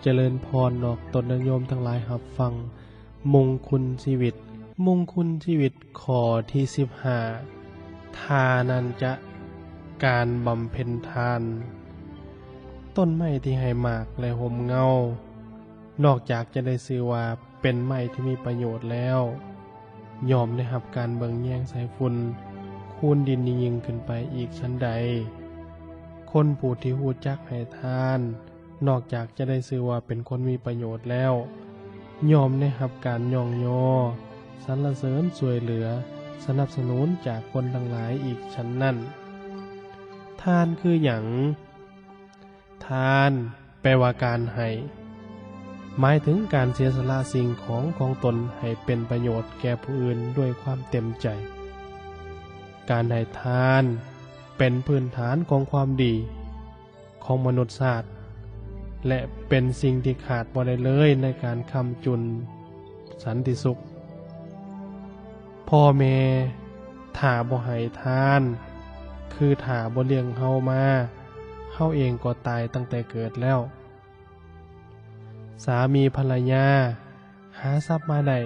ຈະເລີນພອນນອກຕົນ ຍາດໂຍມທັງຫຼາຍຮັບຟັງ ມຸງຄຸນຊີວິດ ມຸງຄຸນຊີວິດ ຂໍ້ທີສິບຫ້າ ທ່ານັ້ນຈະ ການບຳເພັນທານ. ຕົ້ນໄມ້ທີ່ໃຫ້ໝາກ ແລະ ຮົ່ມເງົາ ນອກຈາກຈະໄດ້ຊື່ວ່າເປັນໄມ້ທີ່ມີປະໂຫຍດແລ້ວ, ຍ່ອມໄດ້ຮັບການເບິ່ງແຍງໃສ່ຝຸ່ນຄູນດິນຍິ່ງໆຂຶ້ນໄປອີກຊັ້ນໃດ. ຄົນຜູ້ທີ່ຮູ້ຈັກໃຫ້ທານ ນອກຈາກຈະໄດ້ຊື່ວ່າເປັນຄົນມີປະໂຫຍດແລ້ວ, ຍ່ອມໄດ້ຮັບການຍ້ອງຍໍ, ສັນລະເສີນ, ຊ່ວຍເຫຼືອ, ສະໜັບສະໜູນຈາກຄົນທັງຫຼາຍອີກຊັ້ນນັ້ນ. ທານຄືຫຍັງ? ທານ ແປວ່າການໃຫ້, ໝາຍເຖິງການເສຍສະຫຼະສິ່ງຂອງຂອງຕົນໃຫ້ເປັນປະໂຫຍດແກ່ຜູ້ອື່ນດ້ວຍຄວາມເຕັມໃຈ. ການໃຫ້ທານເປັນພື້ນຖານຂອງຄວາມດີຂອງມະນຸດຊາດ ແລະ ເປັນສິ່ງທີ່ຂາດບໍ່ໄດ້ເລີຍໃນການຄ້ຳຈຸນສັນຕິສຸກ. ພໍ່ແມ່ຖ້າບໍ່ໃຫ້ທານ ຄືຖ້າບໍ່ລ້ຽງເຮົາມາ, ເຮົາເອງກໍຕາຍຕັ້ງແຕ່ເກີດແລ້ວ. ສາມີພັນລະຍາຫາຊັບມາໄດ້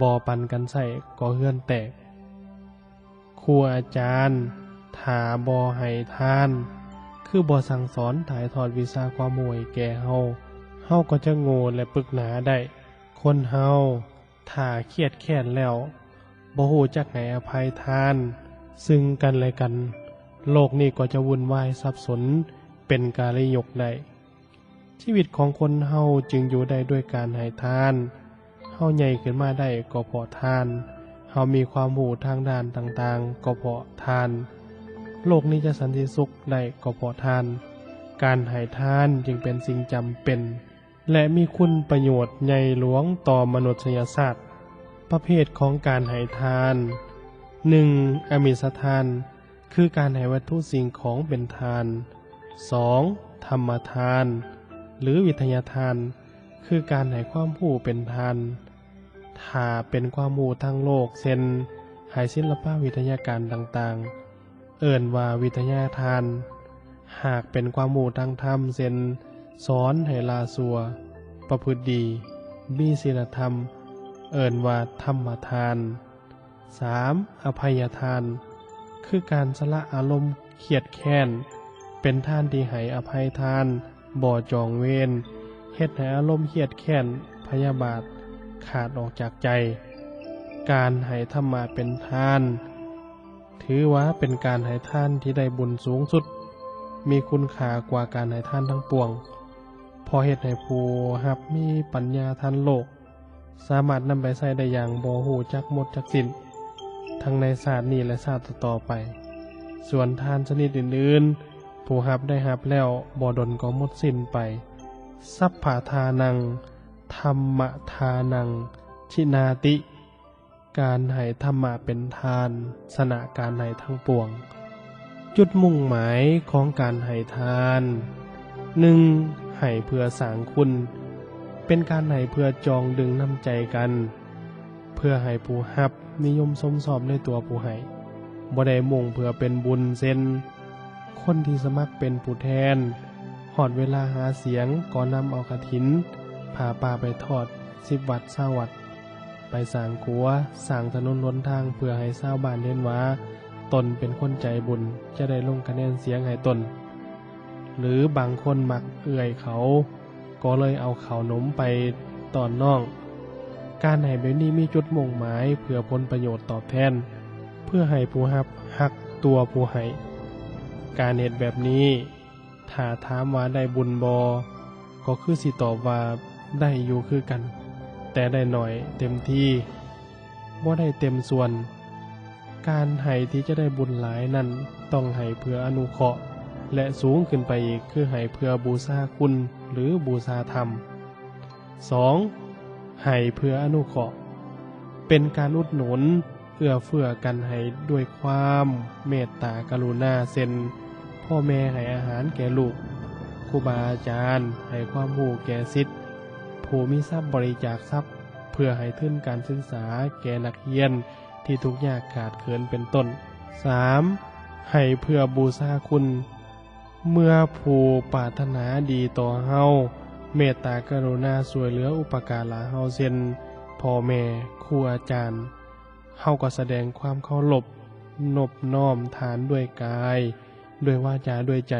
ບໍ່ປັນກັນໃຊ້ກໍເຮືອນແຕກ. ຄູອາຈານຖ້າບໍ່ໃຫ້ທານ ຄືບໍ່ສັ່ງສອນຖ່າຍທອດວິຊາຄວາມຮູ້ໃຫ້ແກ່ເຮົາ, ເຮົາກໍຈະໂງ່ ແລະ ປຶກໜາໄດ້. ຄົນເຮົາ ຖ້າຄຽດແຄ້ນແລ້ວ ບໍ່ຮູ້ຈັກໃຫ້ອະໄພທານຊຶ່ງກັນແລະກັນ, ໂລກນີ້ກໍຈະວຸ່ນວາຍສັບສົນເປັນກາລິຍົກໄດ້. ຊີວິດຂອງຄົນເຮົາຈຶ່ງຢູ່ໄດ້ດ້ວຍການໃຫ້ທານ. ເຮົາໃຫຍ່ຂຶ້ນມາໄດ້ກໍເພາະທານ, ເຮົາມີຄວາມຮູ້ທາງດ້ານຕ່າງໆກໍເພາະທານ, ໂລກນີ້ຈະສັນຕິສຸກໄດ້ກໍເພາະທານ. ການໃຫ້ທານຈຶ່ງເປັນສິ່ງຈຳເປັນ ແລະ ມີຄຸນປະໂຫຍດໃຫຍ່ຫຼວງຕໍ່ມະນຸດສະຍະຊາດ. ປະເພດຂອງການໃຫ້ທານ, ໜຶ່ງ ອາມິສະທານ, ຄືການໃຫ້ວັດຖຸສິ່ງຂອງເປັນທານ. ສອງ ທຳມະທານ ຫຼື ວິທະຍາທານ, ຄືການໃຫ້ຄວາມຮູ້ເປັນທານ. ຖ້າເປັນຄວາມຮູ້ທາງໂລກ ເຊັ່ນ ໃຫ້ສິນລະປະວິທະຍາການຕ່າງໆ ເອີ້ນວ່າວິທະຍາທານ. ຫາກເປັນຄວາມຮູ້ທາງທຳ ເຊັ່ນ ສອນໃຫ້ລະຊົ່ວ, ປະພຶດດີ, ມີສິນລະທຳ, ເອີ້ນວ່າທຳມະທານ. ສາມ ອະໄພຍະທານ, ຄືການສະຫຼະອາລົມຄຽດແຄ້ນ, ເປັນທານທີ່ໃຫ້ອະໄພທານ, ບໍ່ຈອງເວນ, ເຮັດໃຫ້ອາລົມຄຽດແຄ້ນ, ພະຍາບາດຂາດອອກຈາກໃຈ. ການໃຫ້ທຳມະເປັນທານ ຖືວ່າເປັນການໃຫ້ທານທີ່ໄດ້ບຸນສູງສຸດ, ມີຄຸນຄ່າກວ່າການໃຫ້ທານທັງປວງ, ເພາະເຮັດໃຫ້ຜູ້ຮັບມີປັນຍາທັນໂລກ, ສາມາດນຳໄປໃຊ້ໄດ້ຢ່າງບໍ່ຮູ້ຈັກໝົດຈັກສິ້ນ, ທັງໃນຊາດນີ້ ແລະ ຊາດຕໍ່ໆໄປ. ສ່ວນທານຊະນິດອື່ນໆ, ຜູ້ຮັບໄດ້ຮັບແລ້ວ ບໍ່ດົນກໍໝົດສິ້ນໄປ. ສັບພະທານັງ ທຳມະທານັງ ຈິນາຕິ. ການໃຫ້ທຳມະເປັນທານ ຊະນະການໃຫ້ທັງປວງ. ຈຸດມຸ່ງໝາຍຂອງການໃຫ້ທານ, ໜຶ່ງ ໃຫ້ເພື່ອສ້າງຄຸນ, ເປັນການໃຫ້ເພື່ອຈ່ອງດຶງນ້ຳໃຈກັນ, ເພື່ອໃຫ້ຜູ້ຮັບນິຍົມຊົມຊອບໃນຕົວຜູ້ໃຫ້, ບໍ່ໄດ້ມຸ່ງເພື່ອເປັນບຸນ. ເຊັ່ນ ຄົນທີ່ສະໝັກເປັນຜູ້ແທນ, ຮອດເວລາຫາສຽງກໍນຳເອົາກະຖິນ, ຜ້າປ່າໄປທອດສິບວັດຊາວວັດ, ໄປສ້າງຂົວ, ສ້າງຖະໜົນຫົນທາງ ເພື່ອໃຫ້ຊາວບ້ານເຫັນວ່າຕົນເປັນຄົນໃຈບຸນ, ຈະໄດ້ລົງຄະແນນສຽງໃຫ້ຕົນ. ຫຼື ບາງຄົນມັກເອື້ອຍເຂົາ, ກໍເລີຍເອົາເຂົ້າໜົມໄປຕ້ອນນ້ອງ. ການໃຫ້ແບບນີ້ມີຈຸດມຸ່ງໝາຍເພື່ອຜົນປະໂຫຍດຕອບແທນ, ເພື່ອໃຫ້ຜູ້ຮັບຮັກຕົວຜູ້ໃຫ້. ການເຮັດແບບນີ້ ຖ້າຖາມວ່າໄດ້ບຸນບໍ່? ກໍຄືຊິຕອບວ່າໄດ້ຢູ່ຄືກັນ, ແຕ່ໄດ້ໜ້ອຍເຕັມທີ່, ບໍ່ໄດ້ເຕັມສ່ວນ. ການໃຫ້ທີ່ຈະໄດ້ບຸນຫຼາຍນັ້ນ ຕ້ອງໃຫ້ເພື່ອອະນຸເຄາະ ແລະ ສູງຂຶ້ນໄປອີກ ຄືໃຫ້ເພື່ອບູຊາຄຸນ ຫຼື ບູຊາທຳ. ສອງ ໃຫ້ເພື່ອອະນຸເຄາະ, ເປັນການອຸດໜູນ ເອື້ອເຟື້ອກັນໃຫ້ດ້ວຍຄວາມເມດຕາກະລຸນາ ເຊັ່ນ ພໍ່ແມ່ໃຫ້ອາຫານແກ່ລູກ, ຄູບາອາຈານໃຫ້ຄວາມຮູ້ແກ່ສິດ, ຜູ້ມີຊັບບໍລິຈາກຊັບເພື່ອໃຫ້ທຶນການສຶກສາແກ່ນັກຮຽນທີ່ທຸກຍາກຂາດເຂີນ ເປັນຕົ້ນ. ສາມ ໃຫ້ເພື່ອບູຊາຄຸນ, ເມື່ອຜູ້ປາດຖະໜາດີຕໍ່ເຮົາ ເມດຕາກະລຸນາຊ່ວຍເຫຼືອອຸປະກາລະເຮົາ ເຊັ່ນ ພໍ່ແມ່, ຄູອາຈານ, ເຮົາກໍສະແດງຄວາມເຄົາລົບ ນົບນ້ອມທ່ານດ້ວຍກາຍ, ດ້ວຍວາຈາ, ດ້ວຍໃຈ,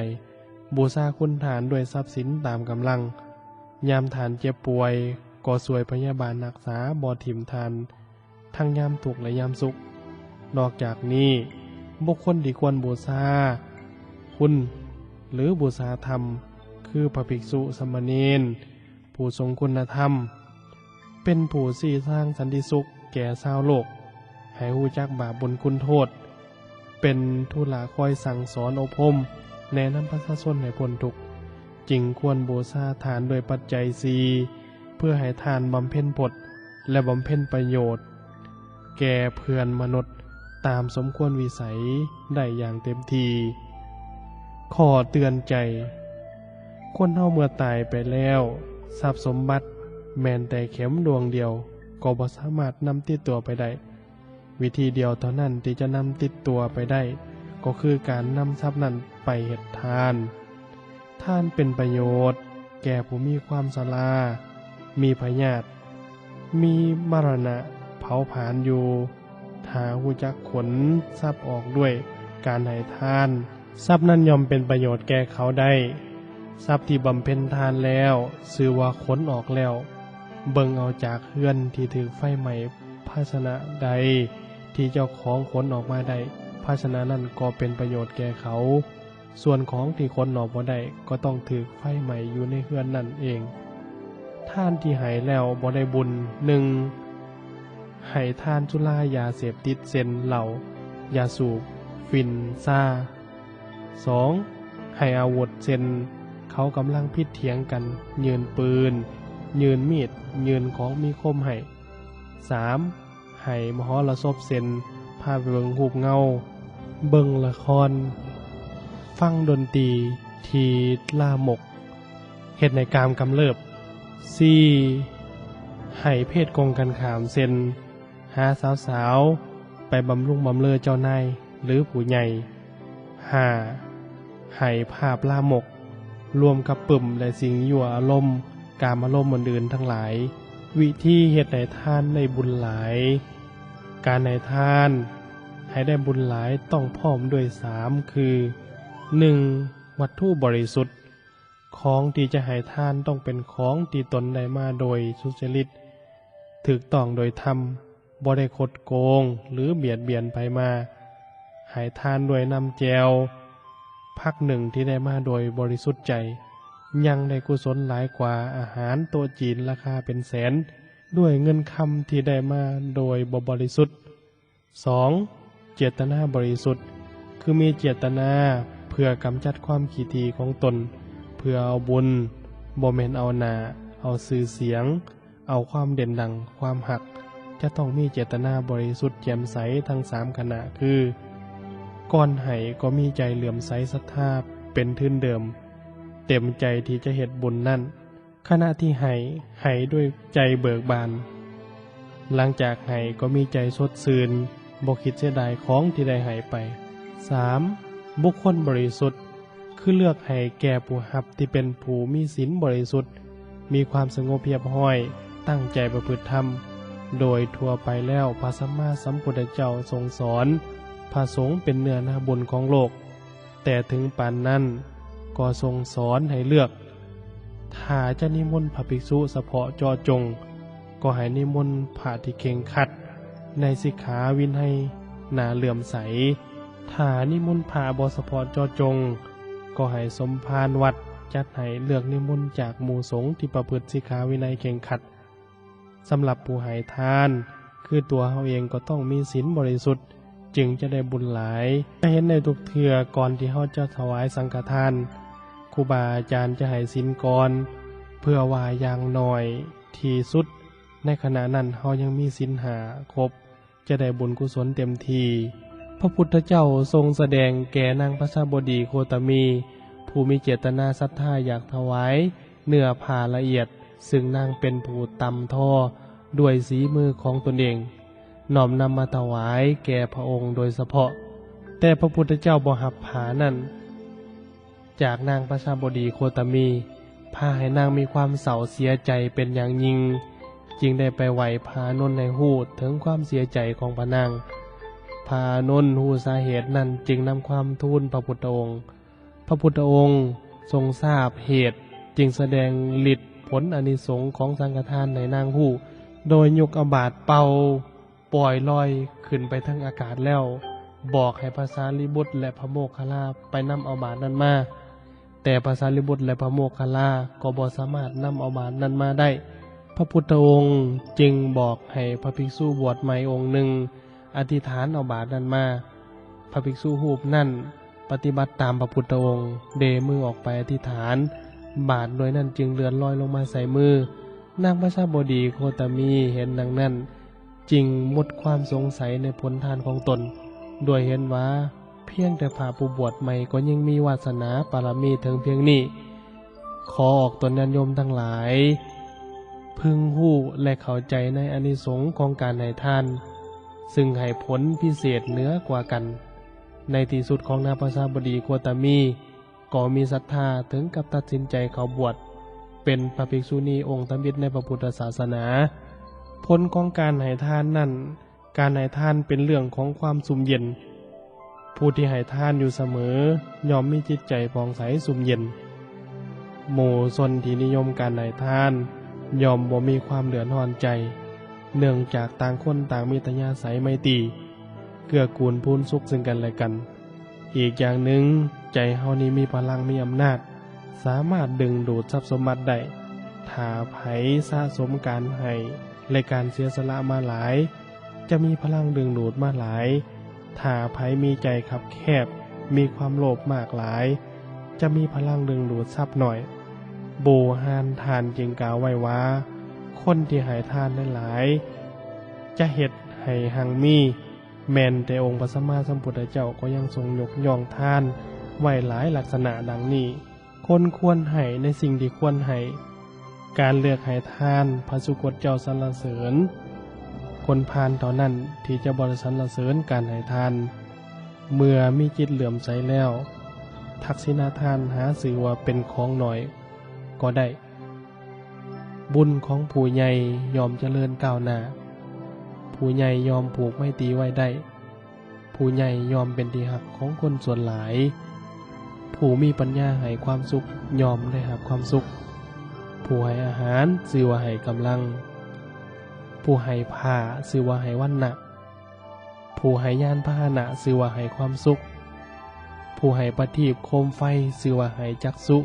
ບູຊາຄຸນທ່ານດ້ວຍຊັບສິນຕາມກຳລັງ. ຍາມທ່ານເຈັບປ່ວຍ ກໍຊ່ວຍພະຍາບານຮັກສາ, ບໍ່ຖິ້ມທ່ານ ທັງຍາມທຸກ ແລະ ຍາມສຸກ. ນອກຈາກນີ້, ບຸກຄົນທີ່ຄວນບູຊາຄຸນ ຫຼື ບູຊາທຳ ຄືພະພິກສຸ, ສາມະເນນ, ຜູ້ຊົງຄຸນນະທຳ, ເປັນຜູ້ຊີ້ທາງສັນຕິສຸກແກ່ຊາວໂລກ, ໃຫ້ຮູ້ຈັກບາບບຸນຄຸນໂທດ, ເປັນທຸລະຄອຍສັ່ງສອນອົບຮົມ, ແນະນຳປະຊາຊົນໃຫ້ພົ້ນທຸກ, ຈຶ່ງຄວນບູຊາທ່ານດ້ວຍປັດໄຈສີ່ ເພື່ອໃຫ້ທ່ານບຳເພັນພົດ ແລະ ບຳເພັນປະໂຫຍດແກ່ເພື່ອນມະນຸດຕາມສົມຄວນວິໄສໄດ້ຢ່າງເຕັມທີ່. ຂໍ້ເຕືອນໃຈ, ຄົນເຮົາເມື່ອຕາຍໄປແລ້ວ, ຊັບສົມບັດແມ່ນແຕ່ເຂັມດວງດຽວກໍບໍ່ສາມາດນຳຕິດຕົວໄປໄດ້. ວິທີດຽວເທົ່ານັ້ນທີ່ຈະນຳຕິດຕົວໄປໄດ້ ກໍຄືການນຳຊັບນັ້ນໄປເຮັດທານ. ທານເປັນປະໂຫຍດແກ່ຜູ້ມີຄວາມຊະລາ, ມີພະຍາດ, ມີມະລະນະເຜົາຜານຢູ່. ຖ້າຮູ້ຈັກຂົນຊັບອອກດ້ວຍການໃຫ້ທານ, ຊັບນັ້ນຍ່ອມເປັນປະໂຫຍດແກ່ເຂົາໄດ້. ຊັບທີ່ບຳເພັນທານແລ້ວ ຊື່ວ່າຂົນອອກແລ້ວ. ເບິ່ງເອົາຈາກເຮືອນທີ່ຖືກໄຟໄໝ້ ພາຊະນະໃດທີ່ເຈົ້າຂອງຂົນອອກມາໄດ້, ພາຊະນະນັ້ນກໍເປັນປະໂຫຍດແກ່ເຂົາ. ສ່ວນຂອງທີ່ຂົນອອກບໍ່ໄດ້ ກໍຕ້ອງຖືກໄຟໄໝ້ຢູ່ໃນເຮືອນນັ້ນເອງ. ທານທີ່ໃຫ້ແລ້ວບໍ່ໄດ້ບຸນ, ໜຶ່ງ ໃຫ້ທານສຸລາຢາເສບຕິດ ເຊັ່ນ ເຫຼົ້າ, ຢາສູບ, ຝິ່ນ, ຊາ. ສອງ ໃຫ້ອາວຸດ ເຊັ່ນ ເຂົາກຳລັງຜິດຖຽງກັນ, ຍື່ນປືນ, ຍື່ນມີດ, ຍື່ນຂອງມີຄົມໃຫ້. ສາມ ໃຫ້ມະຫໍລະສົບ ເຊັ່ນ ພາໄປເບິ່ງຮູບເງົາ, ເບິ່ງລະຄອນ, ຟັງດົນຕີທີ່ລາມົກ ເຮັດໃຫ້ກາມກຳເລີບ. ສີ່ ໃຫ້ເພດກົງກັນຂ້າມ ເຊັ່ນ ຫາສາວໆ ໄປບຳລຸງບຳເລີເຈົ້ານາຍ ຫຼື ຜູ້ໃຫຍ່. ຫ້າ ໃຫ້ພາບລາມົກ ລວມກັບປຶ້ມ ແລະ ສິ່ງຍົວອາລົມ ກາມອາລົມອື່ນໆທັງຫຼາຍ. ວິທີເຮັດໃຫ້ທານໄດ້ບຸນຫຼາຍ. ການໃຫ້ທານໃຫ້ໄດ້ບຸນຫຼາຍຕ້ອງພ້ອມດ້ວຍສາມ ຄື ໜຶ່ງ ວັດຖຸບໍລິສຸດ. ຂອງທີ່ຈະໃຫ້ທານຕ້ອງເປັນຂອງທີ່ຕົນໄດ້ມາໂດຍສຸຈະລິດ, ຖືກຕ້ອງໂດຍທຳ, ບໍ່ໄດ້ຄົດໂກງ ຫຼື ບຽດບຽນໃຜມາ. ໃຫ້ທານດ້ວຍນ້ຳແຈ່ວຜັກໜຶ່ງທີ່ໄດ້ມາໂດຍບໍລິສຸດໃຈ ຍັງໄດ້ກຸສົນຫຼາຍກວ່າອາຫານໂຕະຈີນລາຄາເປັນແສນ ດ້ວຍເງິນຄຳທີ່ໄດ້ມາໂດຍບໍ່ບໍລິສຸດ. ສອງ ເຈດຕະນາບໍລິສຸດ ຄືມີເຈດຕະນາເພື່ອກຳຈັດຄວາມຂີ້ຖີ່ຂອງຕົນ ເພື່ອເອົາບຸນ, ບໍ່ແມ່ນເອົາໜ້າ, ເອົາຊື່ສຽງ, ເອົາຄວາມເດັ່ນດັງ, ຄວາມຮັກ. ຈະຕ້ອງມີເຈດຕະນາບໍລິສຸດແຈ່ມໃສທັງສາມຂະນະ ຄື ກ່ອນໃຫ້ກໍມີໃຈເຫຼື້ອມໃສສັດທາເປັນທຶນເດີມ, ເຕັມໃຈທີ່ຈະເຮັດບຸນນັ້ນ. ຂະນະທີ່ໃຫ້, ໃຫ້ດ້ວຍໃຈເບີກບານ. ຫຼັງຈາກໃຫ້ກໍມີໃຈສົດຊື່ນ, ບໍ່ຄິດເສຍດາຍຂອງທີ່ໄດ້ໃຫ້ໄປ. ສາມ ບຸກຄົນບໍລິສຸດ ຄືເລືອກໃຫ້ແກ່ຜູ້ຮັບທີ່ເປັນຜູ້ມີສິນບໍລິສຸດ, ມີຄວາມສະຫງົບຮຽບຮ້ອຍ, ຕັ້ງໃຈປະພຶດທຳ. ໂດຍທົ່ວໄປແລ້ວ, ພະສຳມາສຳພຸດທະເຈົ້າຊົງສອນພະສົງເປັນເນື້ອນາບຸນຂອງໂລກ. ແຕ່ເຖິງປານນັ້ນກໍຊົງສອນໃຫ້ເລືອກ, ຖ້າຈະນິມົນພະພິກສຸສະເພາະເຈາະຈົງ, ກໍໃຫ້ນິມົນພະທີ່ເຄັ່ງຄັດໃນສິກຂາວິໄນໜ້າເຫຼື້ອມໃສ. ຖ້ານິມົນພະບໍ່ສະເພາະເຈາະຈົງ, ກໍໃຫ້ສົມພານວັດຈັດໃຫ້ເລືອກນິມົນຈາກໝູ່ສົງທີ່ປະພຶດສິກຂາວິໄນເຄັ່ງຄັດ. ສຳລັບຜູ້ໃຫ້ທານ ຄືຕົວເຮົາເອງກໍຕ້ອງມີສິນບໍລິສຸດ ຈຶ່ງຈະໄດ້ບຸນຫຼາຍ. ຈະເຫັນໄດ້ທຸກເທື່ອ ກ່ອນທີ່ເຮົາຈະຖວາຍສັງຄະທານ, ຄູບາອາຈານຈະໃຫ້ສິນກ່ອນ ເພື່ອວ່າຢ່າງໜ້ອຍທີ່ສຸດໃນຂະນະນັ້ນເຮົາຍັງມີສິນຫ້າຄົບ ຈະໄດ້ບຸນກຸສົນເຕັມທີ່. ພະພຸດທະເຈົ້າຊົງສະແດງແກ່ນາງພະຊາບໍດີໂຄຕະມີ ຜູ້ມີເຈດຕະນາສັດທາຢາກຖວາຍເນື້ອຜ້າລະອຽດ ຊຶ່ງນາງເປັນຜູ້ຕ່ຳທໍ້ດ້ວຍສີມືຂອງຕົນເອງ, ນ້ອມນຳມາຖວາຍແກ່ພະອົງໂດຍສະເພາະ. ແຕ່ພະພຸດທະເຈົ້າບໍ່ຮັບຜ້ານັ້ນຈາກນາງພະຊາບໍດີໂຄຕະມີ. ພ ພາໃຫ້ນາງມີຄວາມເສົ້າເສຍໃຈເປັນຢ່າງຍິ່ງ, ຈຶ່ງໄດ້ໄປໄຫວ້ພະອານົນໃຫ້ຮູ້ເຖິງຄວາມເສຍໃຈຂອງພະນາງ. ພະອານົນຮູ້ສາເຫດນັ້ນ ຈຶ່ງນຳຄວາມທູນພະພຸດທະອົງ. ພະພຸດທະອົງຊົງຊາບເຫດ, ຈຶ່ງສະແດງລິດຜົນອານິສົງຂອງສັງຄະທານໃຫ້ນາງຮູ້, ໂດຍຍົກອາບາດເປົ່າ ປ່ອຍລອຍຂຶ້ນໄປເທິງອາກາດແລ້ວ ບອກໃຫ້ພະສາລີບຸດ ແລະ ພະໂມກຄະລາໄປນຳອາບາດນັ້ນມາ, ແຕ່ພະສາລີບຸດ ແລະ ພະໂມກຄະລາກໍບໍ່ສາມາດນຳອາບາດນັ້ນມາໄດ້. ພະພຸດທະອົງຈຶ່ງບອກໃຫ້ພະພິກສຸບວດໃໝ່ອົງໜຶ່ງອະທິຖານເອົາບາດນັ້ນມາ. ພະພິກສຸຮູບນັ້ນປະຕິບັດຕາມພະພຸດທະອົງ, ເດມືອອກໄປອະທິຖານ, ບາດໜ່ວຍນັ້ນຈຶ່ງເລື່ອນລອຍລົງມາໃສ່ມື. ນາງປະຊາບໍດີໂຄຕະມີເຫັນດັ່ງນັ້ນ, ຈຶ່ງໝົດຄວາມສົງໄສໃນຜົນທານຂອງຕົນ, ດ້ວຍເຫັນວ່າພຽງແຕ່ພະຜູ້ບວດໃໝ່ກໍຍິ່ງມີວາສະໜາບາລະມີເຖິງພຽງນີ້. ຂໍອອກຕົນຍາດໂຍມທັງຫຼາຍ ເພິ່ງຮູ້ ແລະ ເຂົ້າໃຈໃນອານິສົງຂອງການໃຫ້ທານ, ຊຶ່ງໃຫ້ຜົນພິເສດເໜືອກວ່າກັນ. ໃນທີ່ສຸດຂອງນາງປະຊາບໍດີໂຄຕະມີ ກໍມີສັດທາເຖິງກັບຕັດສິນໃຈເຂົ້າບວດເປັນພະພິກສຸນີອົງທຳອິດໃນພະພຸດທະສາສະໜາ. ຜົນຂອງການໃຫ້ທານນັ້ນ, ການໃຫ້ທານເປັນເລື່ອງຂອງຄວາມຊຸ່ມເຢັນ. ຜູ້ທີ່ໃຫ້ທານຢູ່ສະເໝີ ຍ່ອມມີຈິດໃຈຜ່ອງໃສຊຸ່ມເຢັນ. ໝູ່ຊົນທີ່ນິຍົມການໃຫ້ທານ ຍ່ອມບໍ່ມີຄວາມເດືອດຮ້ອນໃຈ, ເນື່ອງຈາກຕ່າງຄົນຕ່າງມີຕະຍາໄສໄມຕີ, ເກື້ອກູນພູນສຸກຊຶ່ງກັນແລະກັນ. ອີກຢ່າງໜຶ່ງ, ໃຈເຮົານີ້ມີພະລັງ, ມີອຳນາດ, ສາມາດດຶງດູດຊັບສົມບັດໄດ້. ຖ້າໃຜສະສົມການໃຫ້ ແລະ ການເສຍສະຫຼະມາຫຼາຍ, ຈະມີພະລັງດຶງດູດມາຫຼາຍ. ຖ້າໃຜມີໃຈຄັບແຄບ, ມີຄວາມໂລບມາກຫຼາຍ, ຈະມີພະລັງດຶງດູດຊັບໜ້ອຍ. ບູຮານທ່ານຈຶ່ງກ່າວໄວ້ວ່າ, ຄົນທີ່ໃຫ້ທານຫຼາຍໆ ຈະເຮັດໃຫ້ຮັ່ງມີ. ແມ່ນແຕ່ອົງພະສຳມາສຳພຸດທະເຈົ້າກໍຍັງຊົງຍົກຍ້ອງທານໄວ້ຫຼາຍລັກສະນະດັ່ງນີ້. ຄົນຄວນໃຫ້ໃນສິ່ງທີ່ຄວນໃຫ້. ການເລືອກໃຫ້ທານ ພະສຸຄົດເຈົ້າສັນລະເສີນ. ຄົນພານເທົ່ານັ້ນທີ່ຈະບໍ່ໄດ້ສັນລະເສີນການໃຫ້ທານ. ເມື່ອມີຈິດເຫຼື້ອມໃສແລ້ວ, ທັກສິນະທານຫາຊື່ວ່າເປັນຂອງໜ້ອຍກໍໄດ້. ບຸນຂອງຜູ້ໃຫຍ່ຍ່ອມຈະເລີນກ້າວໜ້າ. ຜູ້ໃຫຍ່ຍ່ອມຜູກໄມຕີໄວ້ໄດ້. ຜູ້ໃຫຍ່ຍ່ອມເປັນທີ່ຮັກຂອງຄົນສ່ວນຫຼາຍ. ຜູ້ມີປັນຍາໃຫ້ຄວາມສຸກຍ່ອມໄດ້ຮັບຄວາມສຸກ. ຜູ້ໃຫ້ອາຫານຊື່ວ່າໃຫ້ກຳລັງ. ຜູ້ໃຫ້ຜ້າຊື່ວ່າໃຫ້ວັນນະ. ຜູ້ໃຫ້ຍານພາຫະນະຊື່ວ່າໃຫ້ຄວາມສຸກ. ຜູ້ໃຫ້ປະທີບໂຄມໄຟຊື່ວ່າໃຫ້ຈັກສຸ.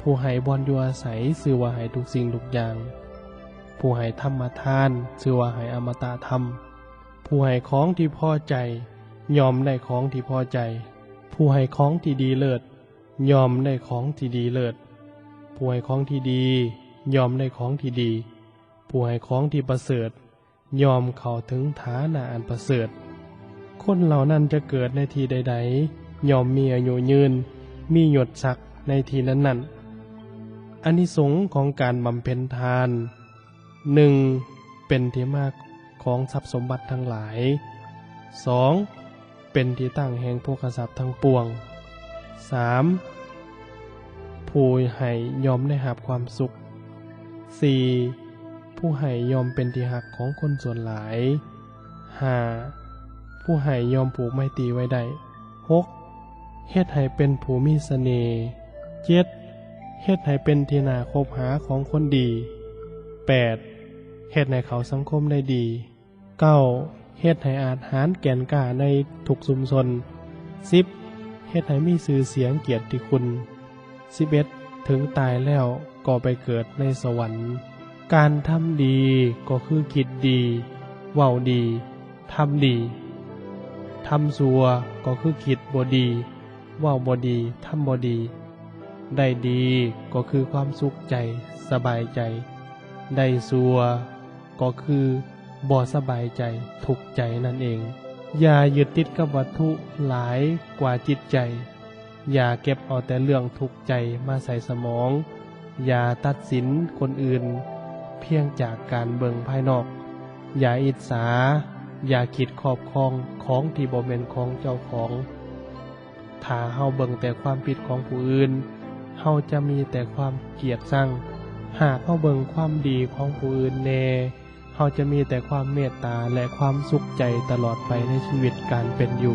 ຜູ້ໃຫ້ບ່ອນຢູ່ອາໄສຊື່ວ່າໃຫ້ທຸກສິ່ງທຸກຢ່າງ. ຜູ້ໃຫ້ທຳມະທານຊື່ວ່າໃຫ້ອະມະຕະທຳ. ຜູ້ໃຫ້ຂອງທີ່ພໍໃຈຍ່ອມໄດ້ຂອງທີ່ພໍໃຈ. ຜູ້ໃຫ້ຂອງທີ່ດີເລີດຍ່ອມໄດ້ຂອງທີ່ດີເລີດ. ຜູ້ໃຫ້ຂອງທີ່ດີຍ່ອມໄດ້ຂອງທີ່ດີ. ຜູ້ໃຫ້ຂອງທີ່ປະເສີດ ຍ່ອມເຂົ້າເຖິງຖານະອັນປະເສີດ. ຄົນເຫຼົ່ານັ້ນຈະເກີດໃນທີ່ໃດໆ ຍ່ອມມີອາຍຸຍືນ, ມີຍົດສັກໃນທີ່ນັ້ນໆ. ອານິສົງຂອງການບຳເພັນທານ. ໜຶ່ງ ເປັນທີ່ມາຂອງຊັບສົມບັດທັງຫຼາຍ. ສອງ ເປັນທີ່ຕັ້ງແຫ່ງໂພຄະຊັບທັງປວງ. ສາມ ຜູ້ໃຫ້ຍ່ອມໄດ້ຮັບຄວາມສຸກ. ສີ່ ຜູ້ໃຫ້ຍ່ອມເປັນທີ່ຮັກຂອງຄົນສ່ວນຫຼາຍ. ຫ້າ ຜູ້ໃຫ້ຍ່ອມຜູກໄມຕີໄວ້ໄດ້. ຫົກ ເຮັດໃຫ້ເປັນຜູ້ມີສະເໜ່. ເຈັດ ເຮັດໃຫ້ເປັນທີ່ໜ້າຄົບຫາຂອງຄົນດີ. ແປດ ເຮັດໃຫ້ເຂົ້າສັງຄົມໄດ້ດີ. ເກົ້າ ເຮັດໃຫ້ອາດຫານແກ່ນກ້າໃນທຸກຊຸມຊົນ. ສິບ ເຮັດໃຫ້ມີຊື່ສຽງກຽດຕິຄຸນ. ສິບເອັດ ເຖິງຕາຍແລ້ວກໍໄປເກີດໃນສະຫວັນ. ການທຳດີກໍຄືຄິດດີ, ເວົ້າດີ, ທຳດີ. ທຳຊົ່ວກໍຄືຄິດບໍ່ດີ, ເວົ້າບໍ່ດີ, ທຳບໍ່ດີ. ໄດ້ດີກໍຄືຄວາມສຸກໃຈ, ສະບາຍໃຈ. ໄດ້ຊົ່ວ ກໍຄືບໍ່ສະບາຍໃຈ, ທຸກໃຈນັ້ນເອງ. ຢ່າຍຶດຕິດກັບວັດຖຸຫຼາຍກວ່າຈິດໃຈ. ຢ່າເກັບເອົາແຕ່ເລື່ອງທຸກໃຈມາໃສ່ສະໝອງ. ຢ່າຕັດສິນຄົນອື່ນພຽງຈາກການເບິ່ງພາຍນອກ. ຢ່າອິດສາ, ຢ່າຄິດຄອບຄອງຂອງທີ່ບໍ່ແມ່ນຂອງເຈົ້າຂອງ. ຖ້າເຮົາເບິ່ງແຕ່ຄວາມຜິດຂອງຜູ້ອື່ນ, ເຮົາຈະມີແຕ່ຄວາມກຽດຊັງ. ຫາກເຮົາເບິ່ງຄວາມດີຂອງຜູ້ອື່ນແດ່, ເຮົາຈະມີແຕ່ຄວາມເມດຕາ ແລະ ຄວາມສຸກໃຈຕະຫຼອດໄປໃນຊີວິດການເປັນຢູ່.